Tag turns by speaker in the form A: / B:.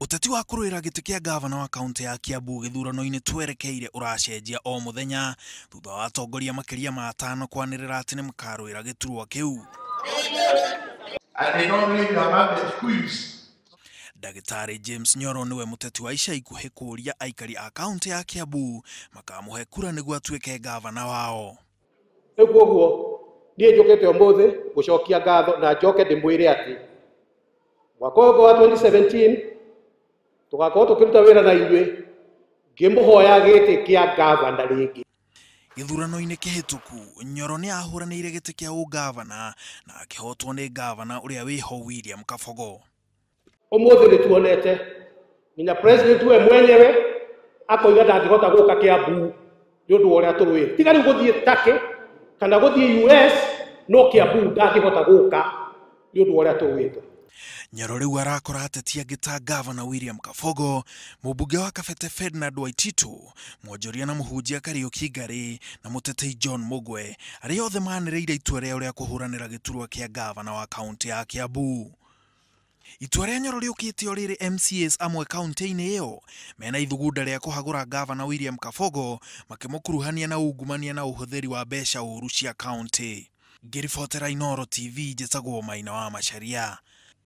A: Ũteti wa kũrũĩra gĩtĩ kĩa ngavana wa kaũntĩ ya Kiambu gĩthurano-inĩ twerekeire ũracenjia o mũthenya thutha wa atongoria makĩria ma atano kwanĩrĩra atĩ nĩ makarũĩra gĩturwa kĩu.
B: And they don't really have the squeeze.
A: Ndagĩtarĩ James Nyoro nĩwe mũteti wa ica ikuhĩ kũũria aikari a kaũntĩ ya Kiambu makamũhe kura nĩguo atuĩke ngavana wao.
C: Rĩu koguo niĩ njũkĩte ũmũthĩ gũcokia ngatho na njoke ndĩmwĩre atĩ mwaka ũyũ wa 2017 tũgakorwo tũkĩruta wĩra na inyuĩ ngĩmũhoya gĩtĩ kĩa ngavana rĩngĩ.
A: Gĩthurano-inĩ kĩhĩtũku Nyoro nĩ ahũranĩire gĩtĩ kĩa ũngavana na akĩhotwo nĩ ngavana ũrĩa wĩho William Kabogo.
C: Ũmũthĩ nĩ tuonete nginya president we mwenyewe akoiga ndangĩhota gũka Kiambu nĩ ũndũ wa ũrĩa tũrũĩte. Tiga rĩu gũthiĩ Turkey kana gũthiĩ US, no Kiambu ndangĩhota gũka nĩ ũndũ wa ũrĩa tũrũĩte.
A: Nyoro rĩu arakora ateti angĩ ta ngavana William Kabogo, mũmbunge wa Kabete Ferdinand Waititu, mwonjoria na mũhunjia Kariuki Ngari na mũtetei John Mugwe, arĩa othe manĩrĩire itua rĩao rĩa kũhũranĩra gĩturwa kĩa ngavana wa kaũntĩ ya Kiambu. Itua rĩa Nyoro rĩũkĩte o rĩrĩ MCAs amwe kaũntĩ-inĩ ĩyo mena ithugunda rĩa kũhagũra ngavana William Kabogo makĩmũkuruhania na ungumania na ũhũthĩri wa mbeca ũru cia kaũntĩ. Ngĩribotera Inooro TV njĩtagwo Maina wa Macharia.